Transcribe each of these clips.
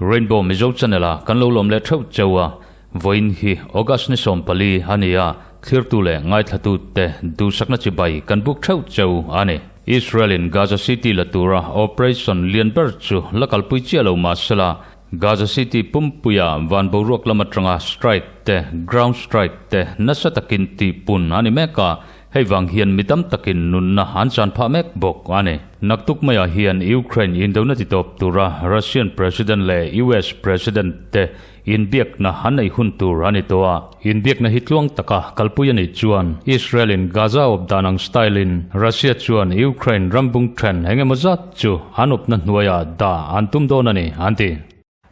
Rainbow Mizo Channel a kan lo lawm leh theuh cheu a, vawiin hi August ni 14 a ni a, thlirtu leh ngaithlatu te duhsakna chibai kan buk theuh cheu a ni. Israel in Gaza City la tura operation lian ber chu la kalpui chiah lo mahsela, Gaza City pumpuia van boruak lam atanga strike te, ground strike te nasa takin tihpun a ni mek a, hei vang hian mi tam takin nunna an chan phah mek bawk a ni. Naktuk maiah hian Ukraine indona titawp tura Russian President leh US President te inbiakna an nei hun tur a ni tawh a. Inbiakna hi tluang taka kalpui a nih chuan Israel in Gaza awp dan ang style in Russia chuan Ukraine rambung then eng emaw zat chu an awpna hnuaiah dah an tum dawn a ni, an ti.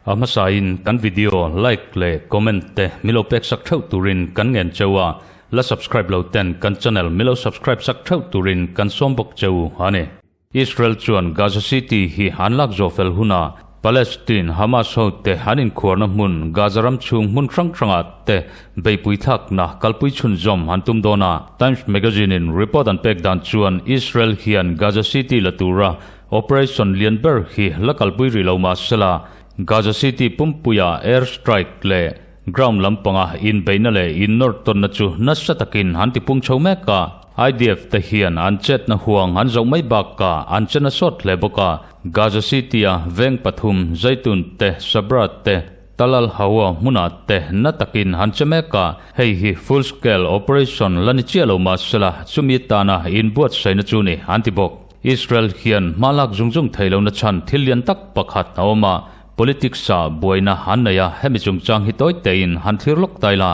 A hmasain kan video like leh comment te milo pek sak theuh turin kan ngen cheu a, la subscribe lo ten kan channel milo subscribe sak theuh turin kan sawm bawk cheu a ni. Israel chuan Gaza City hi an lak zawh fel hunah Palestine Hamas hote an inkhuarna hmun Gaza ram chhung hmun hrang hrangah te beihpui thlakna kalpui chhunzawm an tum dawn a. Times Magazine-in report an pek dan chuan Israel hian Gaza City la tura operation lian ber hi la kalpui rih lo mah sela Gaza City pumpuia air strike leh ground lampanga inbeihna leh innawrh tawnna chu nasa takin an tipung chho mek a. IDF te hian an chetna huang an zoh mai bakah an chen a sawt hle bawk a, Gaza City-a veng pathum, Zaitun te, Sabra te, Tal al-Hawa hmunah te na takin an che mek a, hei hi full scale operation la ni chiah lo mahsela chumi tana inbuatsaihna chu ni an ti bawk. Israel hian hma lak zung zung thei lohna chhan thil lian tak pakhat a awm a, politics-ah buaina an nei a, hemi chungchang hi tawi tein han thlir lawk ta ila.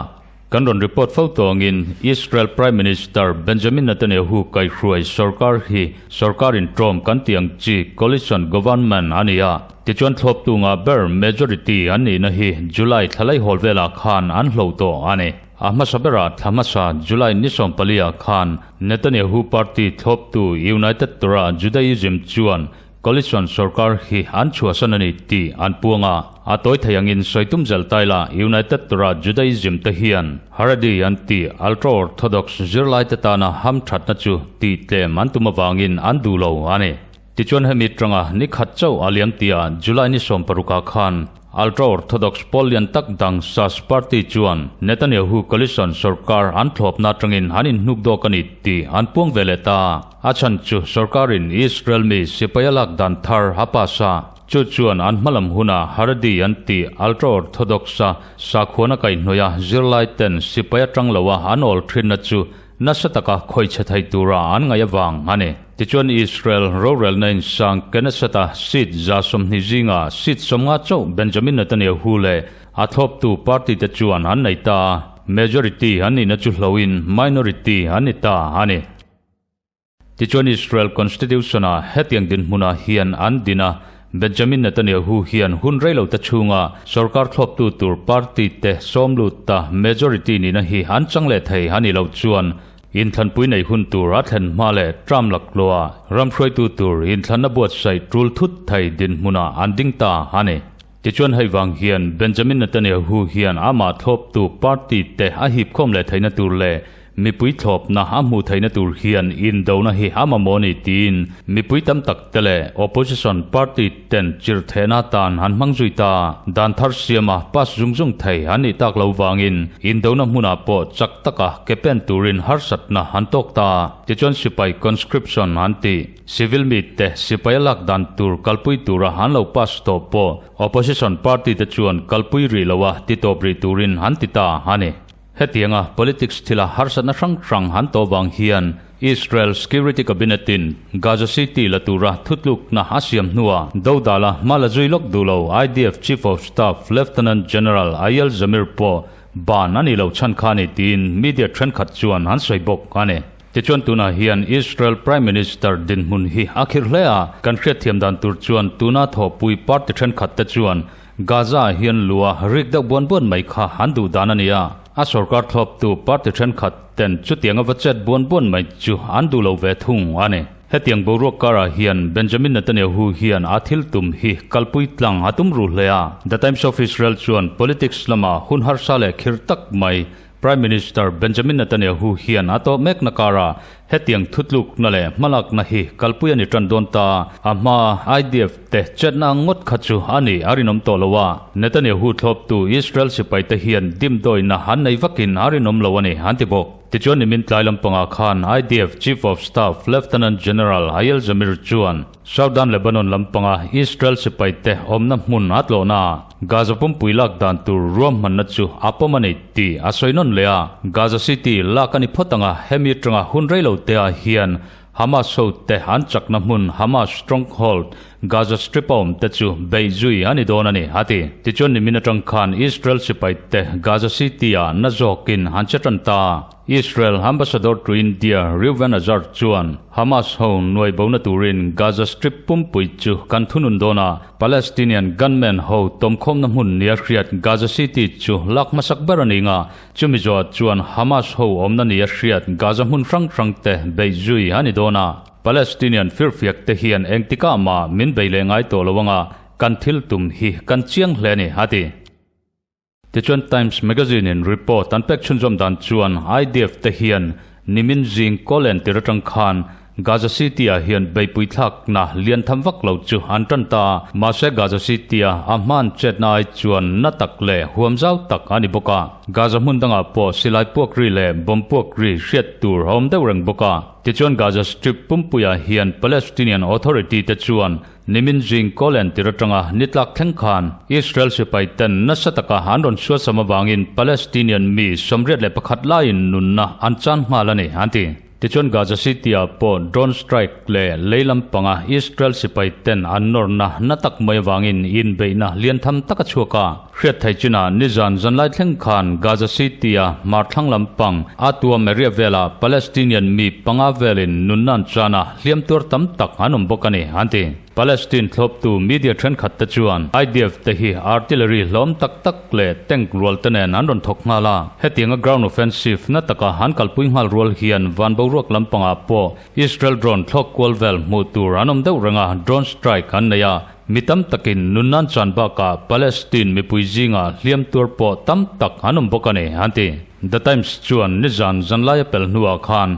Kan rawn report fo tawngin Israel Prime Minister Benjamin Netanyahu kaihhruai sorkar hi sorkar inṭawm kan tih ang chi coalition government a ni a. Tichuan thlawptu ngah ber majority an nihna hi July thla laihawl velah khan an hlo tawh a ni. A hmasa berah thla hmasa July ni 14 ah khan Netanyahu party thlawptu United Torah Judaism chuan Coalition sorkar hi an chhuahsan a ni tih an puang a, a tawi thei angin sawi tum zel tai la, United Torah Judaism te hian Haredi an tih ultra-Orthodox zirlaite tana hamthatna chu tih tlem an tum avangin an duh lo a ni. Tichuan hemi tanga ni khat chauh a liam tia July ni 16 ah khan Ultra-Orthodox pawl lian tak dang Shas party chuan Netanyahu coalition sorkar an thlawpna atangin an inhnuk dawk a ni tih an puang ve leh ta. A chhan chu sorkarin Israel mi sipai a lak dan thar a pass a, chu chuan an hmalam huna Haredi an tih ultra-Orthodox-a sakhuana kaihhnawih a zirlai ten sipai atang loa an awl thinna chu nasa taka khawichhe thei tura an ngaih avang a ni. Tichuan Israel rorelna insang Knesset-a seat 120 zinga seat 50 chauh Benjamin Netanyahu leh a thlawptu party te chuan an nei ta a, majority an nihna chu hloin minority an ni ta a ni. Tichuan Israel Constitution-ah hetiang dinhmunah hian an din a, Benjamin Netanyahu hian hun reilote chhunga sorkar thlawptu tur party te sawm lut ta majority nihna hi an chang leh thei a nih loh chuan inthlanpui nei hun tur a thlen hma leh term laklawha ram hruaitu tur inthlanna buatsaih tul thut thei dinhmunah an ding ta a ni. Tichuan hei vang hian Benjamin Netanyahu hian amah thlawptu party te a hipkhawm leh theihna tur leh Mipui thlawpna a hmuh theihna tur hian indona hi a mamawh a ni tiin mipui tam tak te leh opposition party ten chirhthehna atan an hmang zui ta. Dan thar siama pass zung zung thei an nih tak lo vangin indona hmunah pawh chak taka ke pen turin harsatna an tawk ta. Tichuan sipai conscription an tih civil mi te sipai a lak dan tur kalpui tura an lo pass tawh pawh opposition party te chuan kalpui rih loa titawp rih turin an ti ta a ni. Hetianga politics thila harsatna hrang hrang han tawh vang hian Israel Security Cabinet-in Gaza City la tura thutlukna a siam hnuah dodala hma la zui lawk duh lo IDF Chief of Staff Lieutenant General Eyal Zamir pawh ban a nih loh chhan kha a ni tiin media thenkhat chuan an sawi bawk a ni. Tichuan tunah hian Israel Prime Minister dinhmun hi a khirh hle a, kan hriatthiam dan tur chuan tuna thawhpui party thenkhat te chuan Gaza-ah hian lua rik deuh buan buan mai kha an duh dan a ni a, a sorkar thlawptu party thenkhat ten chutianga va chet buan buan mai chu an duh lo ve thung a ni. Hetiang boruak karah hian Benjamin Netanyahu hian a thil tum hi kalpui tlang a tum ru hle a. The Times of Israel chuan politics lama hun harsa leh khir tak mai. Prime Minister Benjamin Netanyahu hian a tawh mekna karah hetiang thutlukna leh hmalakna hi kalpui a ni tan dawn ta. A hmaa IDF te chetna ang ngawt kha chu a nih a rinawm tawh lo a, Netanyahu thlawptu Israel sipaite hian dimdawina an nei vakin a rinawm lo a ni, an ti bawk. Tichuan nimin tlai lampangah khan IDF Chief of Staff Lieutenant General Eyal Zamir chuan Southern Lebanon lampanga Israel sipaite awmna hmun a tlawhna ah Gaza pumpui lak dan tur ruahmanna chu a pawm a nei tih a sawi nawn leh a. Gaza City lak a ni phawt anga hemi atanga hun rei lo te ah hian Hamas hote an chakna hmun Hamas stronghold Gaza Strip a awm te chu beih zui a ni dawn a ni, a ti. Tichuan nimin atang khan Israel sipaite Gaza City ah na zawkin an che tan ta. Israel Ambassador to India Reuven Azar chuan Hamas ho nuai bona turin Gaza Strip pumpui chu kan thunun dawn a, Palestinian gunmen ho tawmkhawmna hmun nia hriat Gaza City chu lak hmasak ber a ni nga, chumi zawh chuan Hamas ho awmna nia hriat Gaza hmun hrang hrang te beih zui a ni dawn a. Palestinian firfiak te hian engtikah mah min bei leh ngai tawh lo anga kan thil tum hi kan chiang hle a ni, a ti. Tichuan Times Magazine in report an pek chhunzawm dan chuan IDF te hian nimin zing kawl entir atang khan Gaza City ah hian beipui thlakna lian tham vak lo chu an tan ta a, mahse Gaza City a a hman chetna ai chuan na tak leh huam zau tak a ni bawk a. Gaza hmun dangah pawh silai puak ri leh bomb puak ri hriat tur a awm deuh reng bawk a. Tichuan Gaza Strip pumpuiah hian Palestinian Authority te chuan Nimin zing kawl entir atanga nitlak thleng khan Israel sipai ten nasa taka an rawn suasam avangin Palestinian mi 81 laiin nunna an chan nghal a ni, an ti. Tichuan Gaza City-ah pawh drone strike leh lei lampanga Israel sipai ten an nawrna na tak mai avangin inbeihna lian tham tak a chhuak a. Hriat thei chinah nizan zanlai thleng khan Gaza City-a hmarthlang lampang a tuam area velah Palestinian mi panga velin nunna an chan a, hliam tuar tam tak an awm bawk a ni, an ti. Palestine thlawptu media thenkhat te chuan IDF te hi artillery hlawm tak tak leh tank rual te nen an rawn thawk nghal a, hetianga ground offensive na taka an kalpui nghal rual hian van boruak lampangah pawh Israel drone thlawk kual vel hmuh tur an awm deuh reng a, drone strike an nei a. Mi tam takin nunnan chan bakah Palestine mipui zingah hliam tuar pawh tam tak an awm bawk a ni, an ti. The Times chuan nizan zanlai a pel hnuah khan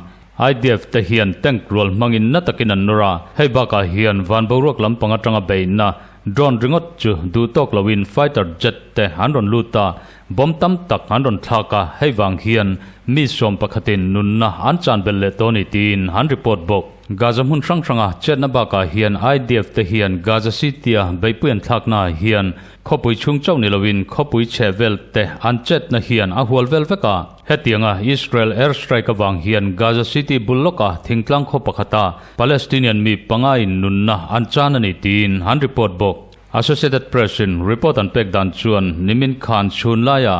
IDF te hian tank rual hmangin na takin an nawr a, hei bakah hian van boruak lampang atanga beihna drone ringawt chu duh tawk loin fighter jet te an rawn lut a, bomb tam tak an rawn thlak a, hei vang hian mi sawmpakhatin nunna an chan belh leh tawh a ni tiin an report bawk. Gaza hmun hrang hranga chetna bakah hian IDF te hian Gaza City-a beihpui an thlaknaah hian khawpui chhung chauh ni loin khawpui chhe vel te an chetna hian a hual vel vek a. Hetianga Israel air strike avang hian Gaza City bul lawka thingtlang khaw pakhata Palestinian mi pangain nunna an chan a ni tiin an report bawk. Associated Press-in report an pek dan chuan nimin khan chhun laia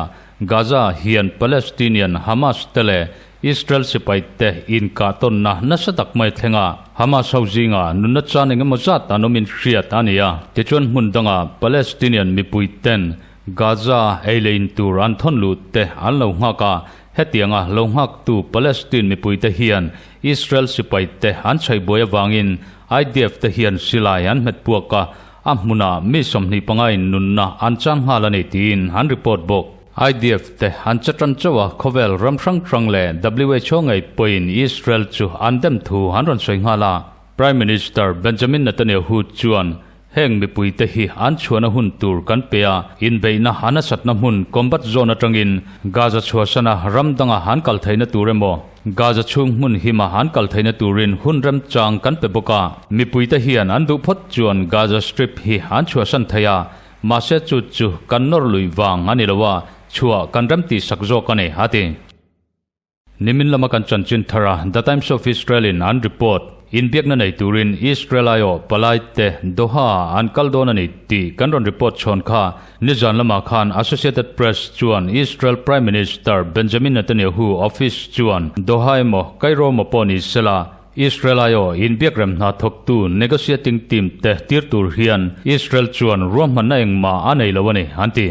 Gaza hian Palestinian Hamas te leh Israel sipai te inkah tawnna nasa tak mai thleng a, Hamas ho zingah nunna chan eng emaw zat an awmin hriat a ni a. Tichuan hmun danga Palestinian mipui ten Gaza ei leh in tur an thawn luh te an lo nghak a, hetianga lo nghaktu Palestine mipui te hian Israel sipai te an chhaihbuai avangin IDF te hian silai an hmet puak a, a hmunah mi 25 in nunna an chan nghal a ni tiin an report bawk. IDF te an che tan chauh a, khawvel ram hrang hrang leh WHO ngei pawhin Israel chu an dem thu an rawn sawi nghal a. Prime Minister Benjamin Netanyahu chuan heng mipui te hi an chhuahna hun tur kan pe a, inbeihna a nasatna hmun combat zone atangin Gaza chhuahsana ram danga an kal theihna tur emaw, Gaza chhung hmun hima an kal theihna turin hun remchang kan pe bawk a. Mipui te hian an duh phawt chuan Gaza Strip hi an chhuahsan thei a, Mahse chu chu kan nawr luih vang a ni lo a, chhuah kan rem tih sak zawk a ni, a ti. Nimin lama kan chanchin thar a, The Times of Israel in an report, inbiakna nei turin Israel aiawh palai te Doha ah an kal dawn a ni tih kan rawn report chhawn kha. Nizan lamah khan Associated Press chuan Israel Prime Minister Benjamin Netanyahu office chuan Doha emaw Cairo emaw pawh ni sela, Israel aiawh inbiak rem hna thawktu negotiating team te tir tur hian Israel chuan ruahmanna engmah a nei lo a ni, an ti.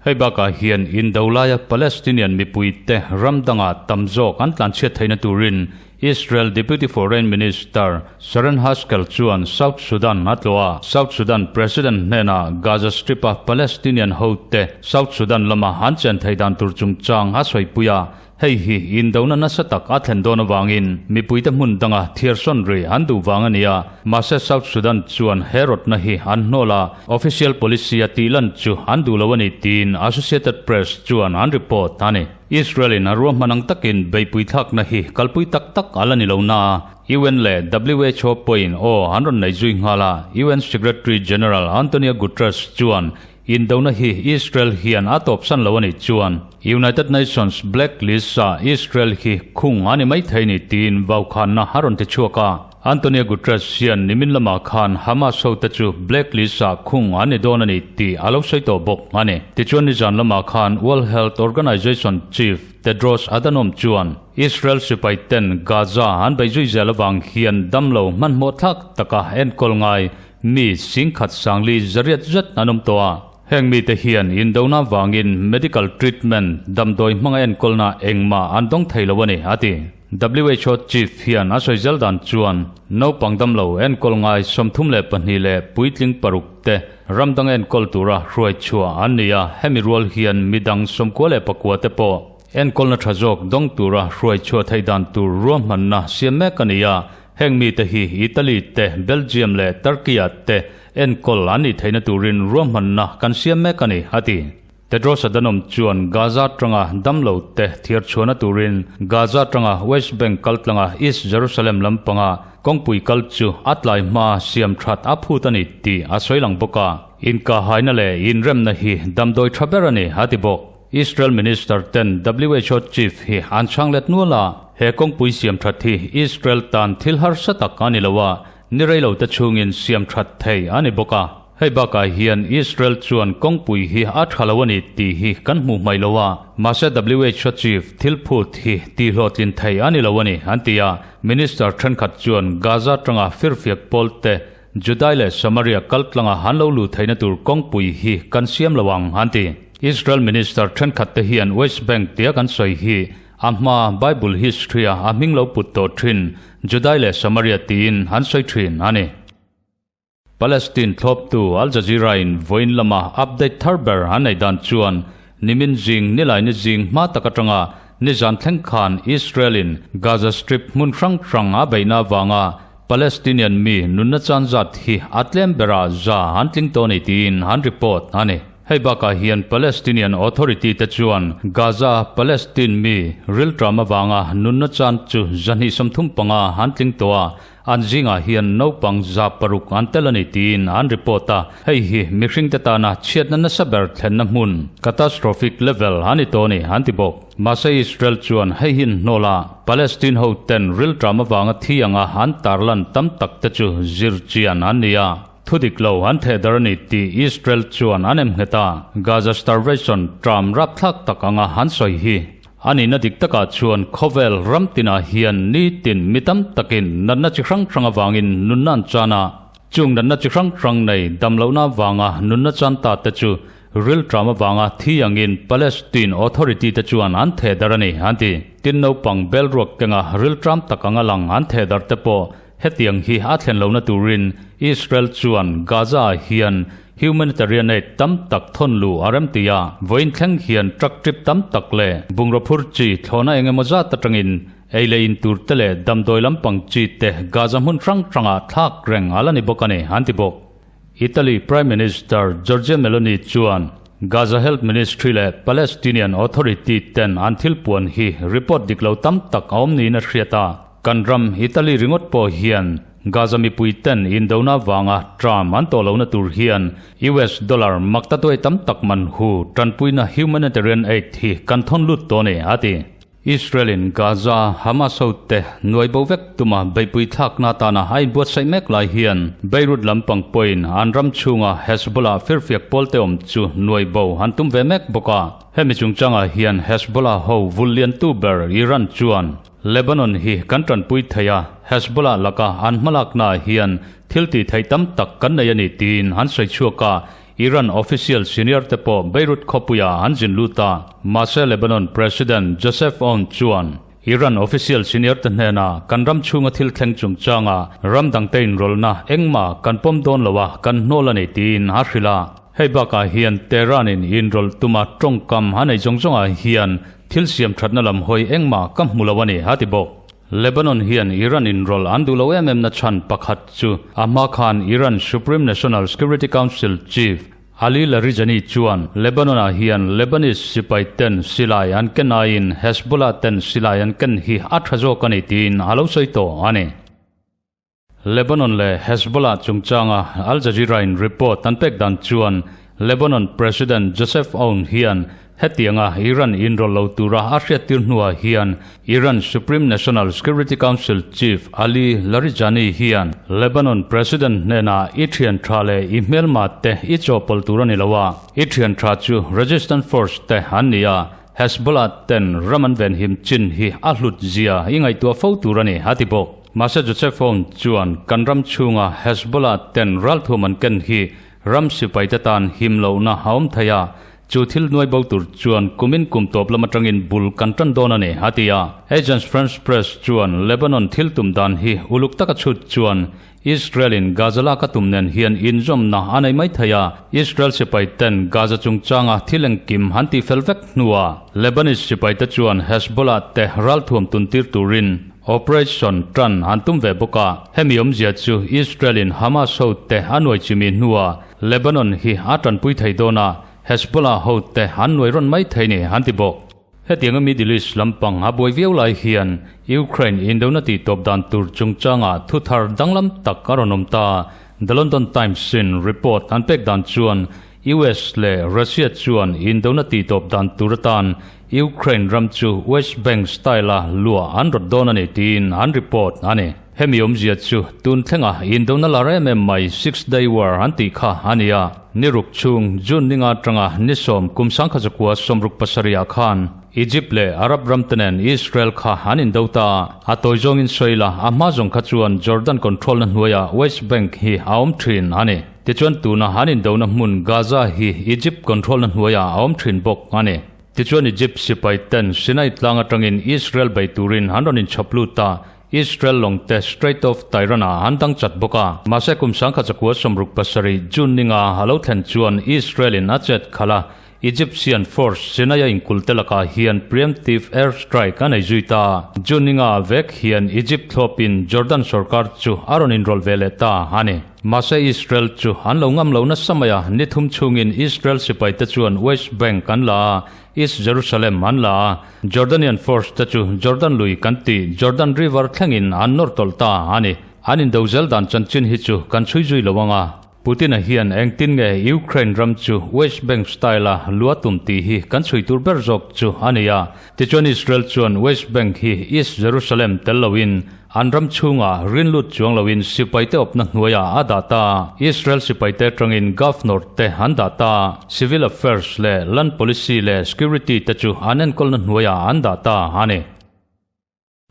Hei bakah hian indo laia Palestinian mipui te ram dangah tam zawk an tlanchhiat theihna turin Israel Deputy Foreign Minister Sharon Haskell chuan South Sudan a tlawh a, South Sudan President hnenah Gaza Strip-a Palestinian hote South Sudan lama an chen theih dan tur chungchang a sawipui a. Hei hi indona nasa tak a thlen dawn avangin mipuite hmun danga thiarsawn ri an duh vang a ni a, mahse South Sudan chuan he rawtna hi an hnawl a, official policy a tih lan chu an duh lo a ni tiin Associated Press chuan an report a ni. Israel-in a ruahman ang takin beihpui thlakna hi kalpui tak tak a la ni lo na a, UN leh WHO pawhin aw an rawn nei zui nghal a, UN Secretary General Antonio Guterres chuan Indona hi Israel hian a tawpsan lo a nih chuan United Nations Black List-ah Israel hi khung a ni mai thei ni tiin vaukhanna a rawn ti chhuak a. Antonio Guterres hian nimin lamah khan Hamas hote chu Black List-ah khung an ni dawn a ni tih a lo sawi tawh bawk a ni. Tichuan nizan lamah khan World Health Organization Chief Tedros Adhanom chuan Israel sipai ten Gaza an bei zui zel avang hian damlo hmanhmawh thlak taka enkawl ngai Mi singkhat sangli zariat zet an awm tawh a, heng mite hian indona vangin medical treatment damdawi hmanga enkawlna engmah an dawng thei lo a ni, a ti. WHO chief hian a sawi zel dan chuan naupang damlo enkawl ngai 32 leh puitling paruk te ram dang enkawl tura hruai chhuah an ni a, hemi rual hian midang 99 te pawh enkawlna tha zawk dawng tura hruai chhuah theih dan tur ruahmanna siam mek a ni a, Heng mite hi Italy te, Belgium leh Turkey-ah te enkawl an nih theihna turin ruahmanna kan siam mek a ni, a ti. Tedros Adhanom chuan Gaza atanga damlo te thiar chhuahna turin Gaza atanga West Bank kaltlanga East Jerusalem lampanga kawngpui kal chu a tlai hma siam that a phut a ni tih a sawi lang bawk a. Inkahaina leh inremna hi damdawi tha ber a ni, a ti bawk. Israel Minister ten WHO Chief hi an chhang let nual a, he kawngpui siam that hi Israel tan thil harsa tak a ni lo a, ni rei lo te chhungin siam that thei a ni bawk a. Hei bakah hian Israel chuan kawngpui hi a tha lo a ni tih hi kan hmuh hmaih lo a, mahse WHO Chief thil phut hi tihhlawhtlin thei a ni lo a ni, an ti a. Minister thenkhat chuan Gaza tanga firfiak pawl te Judai leh Samaria kaltlanga han lo luh theihna tur kawngpui hi kan siam lo ang, an ti. Israel Minister thenkhat te hian West Bank tia kan sawi hi a hma Bible history-a a hming lo put tawh thin Judai leh Samaria tiin an sawi thin a ni. Palestine thlawptu Al Jazeera-in vawiin lama update thar ber an nei dan chuan nimin zing nilaini zing hma tak atanga nizan thleng khan Israel-in Gaza Strip hmun hrang hrang a beihna avanga Palestinian mi nunna chan zat hi a tlem berah za an tling tawh a ni tiin an report a ni. Hei bakah hian Palestinian Authority te chuan Gaza Palestine mi rilṭam avanga nunna chan chu 235 an tling tawh a, an zingah hian naupang 600 an tel a ni tiin an report a. Hei hi mihringte tana chhiatna nasa ber thlenna hmun, catastrophic level, a ni tawh a ni an ti bawk. Mahse Israel chuan hei hi an hnawl a, Palestine ho ten rilṭam avanga thi anga an tarlan tam tak te chu zir chian an ni a, thu dik lo an theh dar a ni tih Israel chuan an em nghet a, Gaza starvation ṭam rapthlak tak anga an sawi hi a nihna dik takah chuan khawvel ram tinah hian nitin mi tam takin natna chi hrang hrang avangin nunna an chan a, chung natna chi hrang hrang nei damlohna avanga nunna chan ta te chu Rilṭam avanga thi angin Palestine Authority te chuan an theh dar a ni, an ti. Tin naupang bel ruak kenga rilṭam tak anga lang an theh dar te pawh hetiang hi a thlen lohna turin Israel chuan Gaza-ah hian humanitarian aid tam tak thawn luh a rem ti a. Vawiin thleng hian truck trip tam tak leh bungraw phur chi thlawhna eng emaw zat atangin ei leh in tur te leh damdawi lampang chi te Gaza hmun hrang hrangah thlak reng a la ni bawk a ni, an ti bawk. Italy Prime Minister Giorgia Meloni chuan Gaza Health Ministry leh Palestinian Authority ten an thil puan hi report dik lo tam tak a awm niin a hriat a. Kan ram Italy ringawt pawh hian Gaza mipui ten indona vanga tram an tawh lohna tur hian US dollar maktatuai tam tak man hu tanpuina humanitarian aid hi kan thawn lut tawh a ni, a ti. Israel-in Gaza Hamas hote nuai bo vek tuma beihpui thlakna atana a inbuatsaih mek lai hian Beirut lampang pawhin an ram chhunga Hezbollah firfiak pawlte awm chu nuai bo an tum ve mek bawk a. Hemi chungchangah hian Hezbollah ho vul liantu ber Iran chuan Lebanon hi kan tanpui thei a, Hezbollah laka an hmalaknaah hian thil tih theih tam tak kan nei a ni tiin an sawi chhuak a. Iran official senior te pawh Beirut khawpuiah an zin lut a, mahse Lebanon President Joseph Aoun chuan Iran official senior te hnenah kan ram chhunga thil thleng chungchanga ram dangte inrawlhna engmah kan pawm dawn lo a, kan hnawl a ni tiin a hrilh a. Hei bakah hian Tehran-in inrawlh tuma tawngkam a nei zawng zawngah hian. Thil siam thatna lam hawi engmah ka hmu lo a ni, a ti bawk. Lebanon hian Iran inrawlh an duh lo em em na chhan pakhat chu a hma khan Iran Supreme National Security Council Chief Ali Larijani chuan Lebanon-ah hian Lebanese sipai ten silai an ken aiin Hezbollah ten silai an ken hi a tha zawk a ni tiin a lo sawi tawh a ni. Lebanon leh Hezbollah chungchanga Al Jazeera-in report an pek dan chuan Lebanon President Joseph Aoun hian hetianga Iran inrawlh lo tura a hriattir hnuah hian Iran Supreme National Security Council Chief Ali Larijani hian Lebanon President hnenah i thian tha leh i hmelma te i chawhpawlh tur a ni lo a, i thian tha chu Resistance Force te an ni a, Hezbollah ten ram an venhim chin hi a hlut zia i ngaihtuah fo tur a ni, a ti bawk. Mahse Joseph Aoun chuan kan ram chhunga Hezbollah ten ralthuam an ken hi ram sipaite tan him lohna a awm thei a, chu thil nuai bo tur chuan kumin kum tawp lam atangin bul kan tan dawn a ni, a ti a. Agence France Presse chuan Lebanon thil tum dan hi uluk taka chhut chuan Israel-in Gaza lak a tum nen hian inzawmna a nei mai thei a, Israel sipai ten Gaza chungchanga thil engkim an tihfel vek hnuah Lebanese sipaite chuan Hezbollah te ralthuam tuntir turin operation tan an tum ve bawk a. Hemi awmzia chu Israel-in Hamas hote a nuai chimi hnuah Lebanon hi a tanpui thei dawn a, Hezbollah hote an nuai rawn mai thei ni an ti bawk. Hetianga Middle East lampang a buai viau lai hian Ukraine indona tihtawp dan tur chungchangah thu thar danglam tak a rawn awm ta. The London Times-in report an pek dan chuan US leh Russia chuan indona tihtawp dan tur atan Ukraine ram chu West Bank style-a luah an rawt dawn a ni tiin an report a ni. Hemi awmzia chu tun thlenga indona lar em em mai Six Day War an tih kha a ni a. Ni ruk chhung June ninga atanga ni sawm kum sangkha zakua sawmruk pasarihah khan Egypt leh Arab ram te nen Israel kha an indo ta a. A tawi zawngin sawi la, a hma zawng kha chuan Jordan control na hnuaiah West Bank hi a awm thin a ni. Tichuan tuna an indona hmun Gaza hi Egypt control na hnuaiah a awm thin bawk a ni. Tichuan Egypt sipai ten Sinai tlang atangin Israel bei turin an rawn inchhawp lut a, Israel lawng te Strait of Tiran-ah an dang chat bawk a. Mahse kum 1967 June ninga a lo thlen chuan Israel-in a chet khalh a, Egyptian force Sinai-a inkulh te lakah hian preemptive air strike a nei zui ta. June ninga vek hian Egypt thlawpin Jordan sorkar chu a rawn inrawlh ve leh ta a ni. Mahse Israel chu an lo ngam lo nasa mai a, ni thum chhungin Israel sipaite chuan West Bank an la a, East Jerusalem an la a, Jordanian force te chu Jordan lui kan tih Jordan River thlengin an nawr tawlh ta a ni. An indo zel dan chanchin hi chu kan chhui zui lo ang a. Putin-a hian engtin nge Ukraine ram chu West Bank style-a lua tum tih hi kan chhui tur ber zawk chu a ni a. Tichuan Israel chuan West Bank hi East Jerusalem tel loin An ram chhungah rin lut chuang loin sipaite awpna hnuaiah a dah ta. Israel sipaite atangin Governor te an dah ta. Civil Affairs leh Land Policy leh Security te chu an enkawlna hnuaiah an dah ta a ni.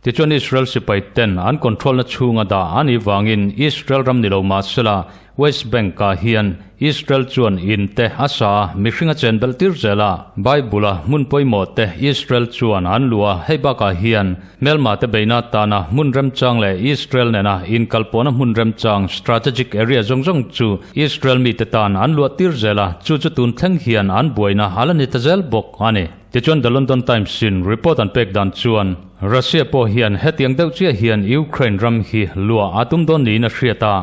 Tichuan Israel sipaiten an control-na chhunga dah a nih vangin Israel ram ni lo mahsela West Bank-ah hian Israel chuan in te a sa a, mihring a chen belh tir zel a. Bible-a hmun pawimawh te Israel chuan an luh a, hei bakah hian hmelma te beihna atana hmun remchang leh Israel nena inkalpawhna hmun remchang, strategic area, zawng zawng chu Israel mite tan an luah tir zel a, chu chu tun thleng hian an buaina a la ni ta zel bawk a ni. Tichuan The London Times-in report an pek dan chuan Russia pawh hian hetiang deuh chiah hian Ukraine ram hi luah a tum dawn niin a hriat a,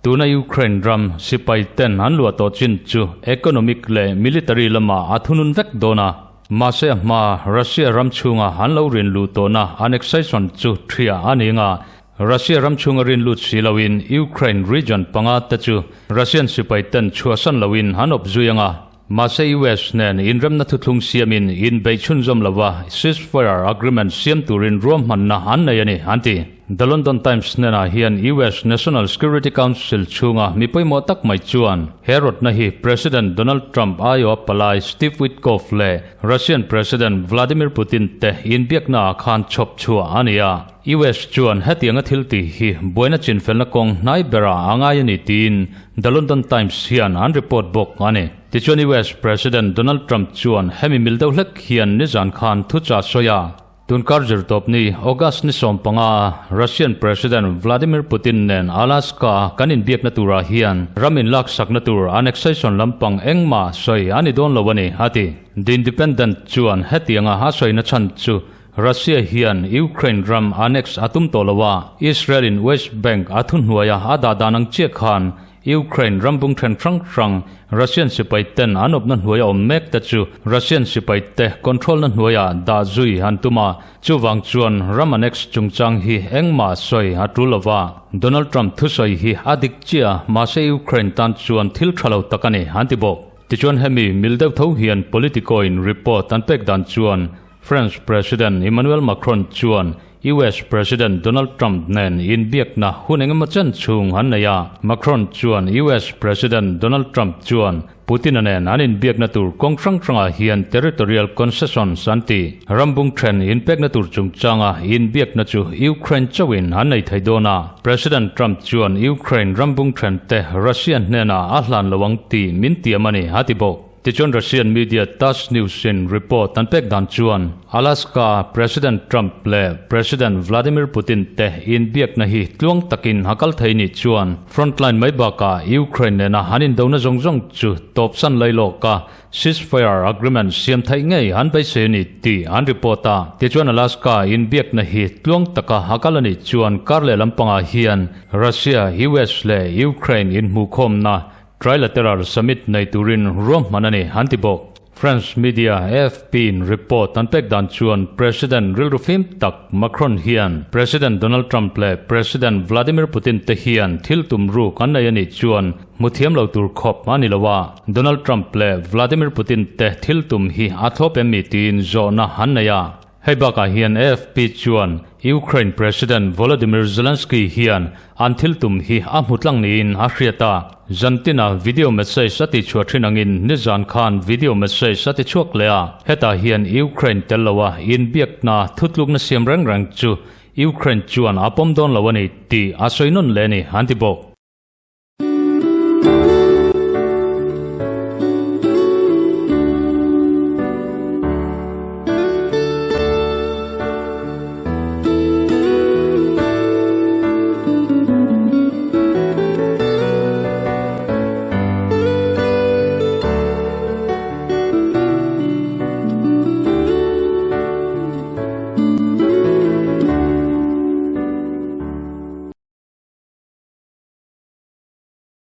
Tuna Ukraine ram sipai ten an luah tawh chin chu economic leh military lamah a thunun vek dawn a. Mahse a hma Russia ram chhunga an lo rin luh tawhna annexation chu thria a ni nga. Russia ram chhunga rin lut si loin Ukraine region panga te chu Russian sipai ten chhuahsan loin an awp zui anga. Mahse US nen inremna thuthlung siamin inbeih chhunzawm lova ceasefire agreement siam turin ruahmanna an nei a ni, an ti. The London Times hnenah hian US National Security Council chhunga mi pawimawh tak mai chuan he rawtna hi President Donald Trump aiawha palai Steve Witkoff leh Russian President Vladimir Putin te inbiaknaah khan chhawp chhuah a ni a. US chuan hetianga thil tih hi buaina chinfelna kawng hnai berah a ngai a ni tiin The London Times hian an report bawk a ni. Tichuan US President Donald Trump chuan hemi mil deuh hlek hian nizan khan thuchah sawi a. Tunkar zirtawpni August ni 15 a Russian President Vladimir Putin nen Alaska-a kan inbiakna turah hian ram inlaksakna tur annexation lampang engmah sawi a ni dawn lo a ni, a ti. The Independent chuan hetianga a sawina chhan chu Russia hian Ukraine ram annex a tum tawh lo a, Israel-in West Bank a thuhnuaia a dah dan ang chiah khan Ukraine ram bung then hrang hrang Russian sipai ten an awpna hnuaia awm mek te chu Russian sipai te control na hnuaia dah zui an tum a, chuvang chuan ram annex chungchang hi engmah sawi a tul lova. Donald Trump thusawi hi a dik chiah mahse Ukraine tan chuan thil tha lo tak a ni an ti bawk. Tichuan hemi mil deuh tho hian Politico in report an pek dan chuan France President Emmanuel Macron chuan US President Donald Trump nen inbiakna hun engemaw chen chhung an nei a. Macron chuan US President Donald Trump chuan Putin-a nen an inbiakna tur kawng hrang hrangah hian territorial concessions an ti. Rambung then inpekna tur chungchanga inbiakna chu Ukraine chauhin an nei thei dawn a. President Trump chuan Ukraine rambung then te Russia hnenah a hlan lo ang tih min tiam a ni, a ti bawk. Tichuan Russian media Tass News in report an pek dan chuan Alaska President Trump leh President Vladimir Putin te inbiakna hi tluang takin a kal thei nih chuan frontline mai bakah Ukraine nena an indona zawng zawng chu tawpsan lai lawka ceasefire agreement siam theih ngei an beisei a ni tih an report a. Tichuan Alaska inbiakna hi tluang taka a kal a nih chuan kar leh lampangah hian Russia, US leh Ukraine inhmuhkhawmna Trilateral Summit nei turin ruahman a ni, an ti bawk. France media AFP-in report an pek dan chuan President rilru fim tak Macron hian President Donald Trump leh President Vladimir Putin te hian thil tum ruk an nei a nih chuan hmu thiam lo tur khawp a ni lo a, Donald Trump leh Vladimir Putin te thil tum hi a thlawp em mi tiin zawhna an nei a. Hei bakah hian AFP chuan Ukraine President Volodymyr Zelensky hian an thil tum hi a hmu tlang niin a hriat a. Zantina video message a tihchhuah thin angin nizan khan video message a tichhuak leh a. Hetah hian Ukraine tel loa inbiakna thutlukna siam reng reng chu Ukraine chuan a pawm dawn lo a ni tih a sawi nawn leh a ni an ti bawk.